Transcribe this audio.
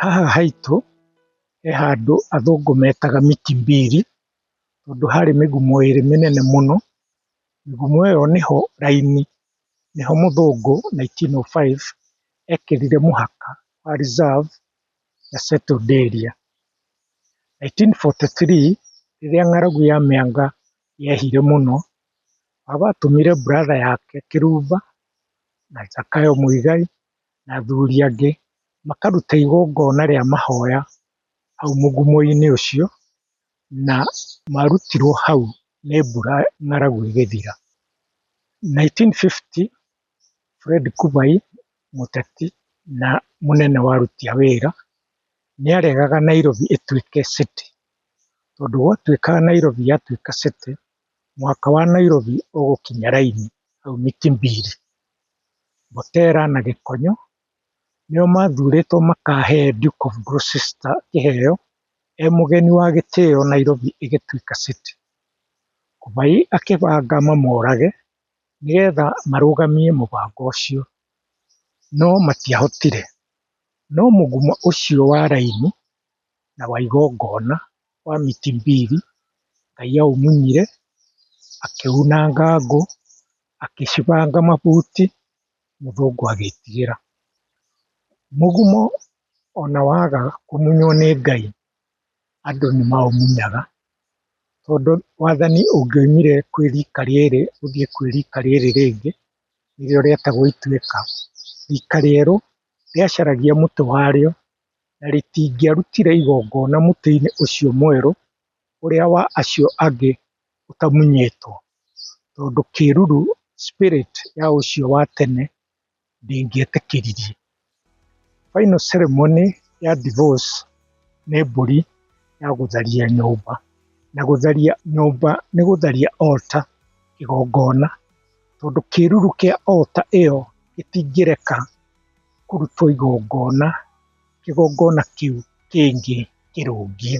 Haha haitũ he handũ athũngũ metaga miti mbili, tondũ harĩ mĩgumo ĩrĩ mĩnene mũno. Mĩgumo ĩyo nĩho raini, nĩho mũthũngũ 1905 ekĩrire mũhaka wa reserve na settled area. 1943 rĩrĩa ng'aragu ya mĩanga yehire mũno, baba atũmire brother yake Kĩrumba na Zakayo Mũigai na athuri angĩ makarute igongona rĩa mahoya hau mũgumo-inĩ ũcio, na marutirwo hau nĩ mbura ng'aragu ĩgĩthira. 1950 Fred Kubai mũteti na mũnene wa aruti a wĩra nĩaregaga Nairobi ĩtuĩke city, tondũ gwatuĩkaga Nairobi yatuĩka city, mũhaka wa Nairobi ũgũkinya raini hau miti mbili. Mbotela na Gĩkonyo nĩo mathurĩtwo makahe Duke of Gloucester kĩheo e mũgeni wa gĩtĩo Nairobi ĩgĩtuĩka city. Kubai akĩbanga mamorage nĩgetha marũgamie mũbango ũcio, no matiahotire. No mũgumo ũcio wa raini na wa igongona wa miti mbili, Ngai aũmunyire, akĩunanga ngũ, akĩcibanga mabuti, mũthũngũ agĩtigĩra. Mũgumo ona waga kũmunywo nĩ Ngai, andũ nĩ maũmunyaga, tondũ wathani ũngĩoimire kwĩ rika rĩrĩ ũthiĩ kwĩ rika rĩrĩ rĩngĩ, nĩrĩo rĩetagwo ituĩka, rika rĩerũ rĩacaragia mũtĩ warĩo na rĩtingĩarutire igongona mũtĩ-inĩ ũcio mwerũ ũrĩa wa acio angĩ ũtamunyĩtwo, tondũ kĩruru spirit ya ũcio wa tene ndĩngĩetĩkĩririe. Final ceremony ya divorce nĩ mbũri ya gũtharia nyũmba, na gũtharia nyũmba nĩ gũtharia altar, kĩgongona, tondũ kĩruru kĩa altar ĩyo gĩtingĩreka kũrutwo igongona, kĩgongona kĩu kĩngĩ kĩrũngie.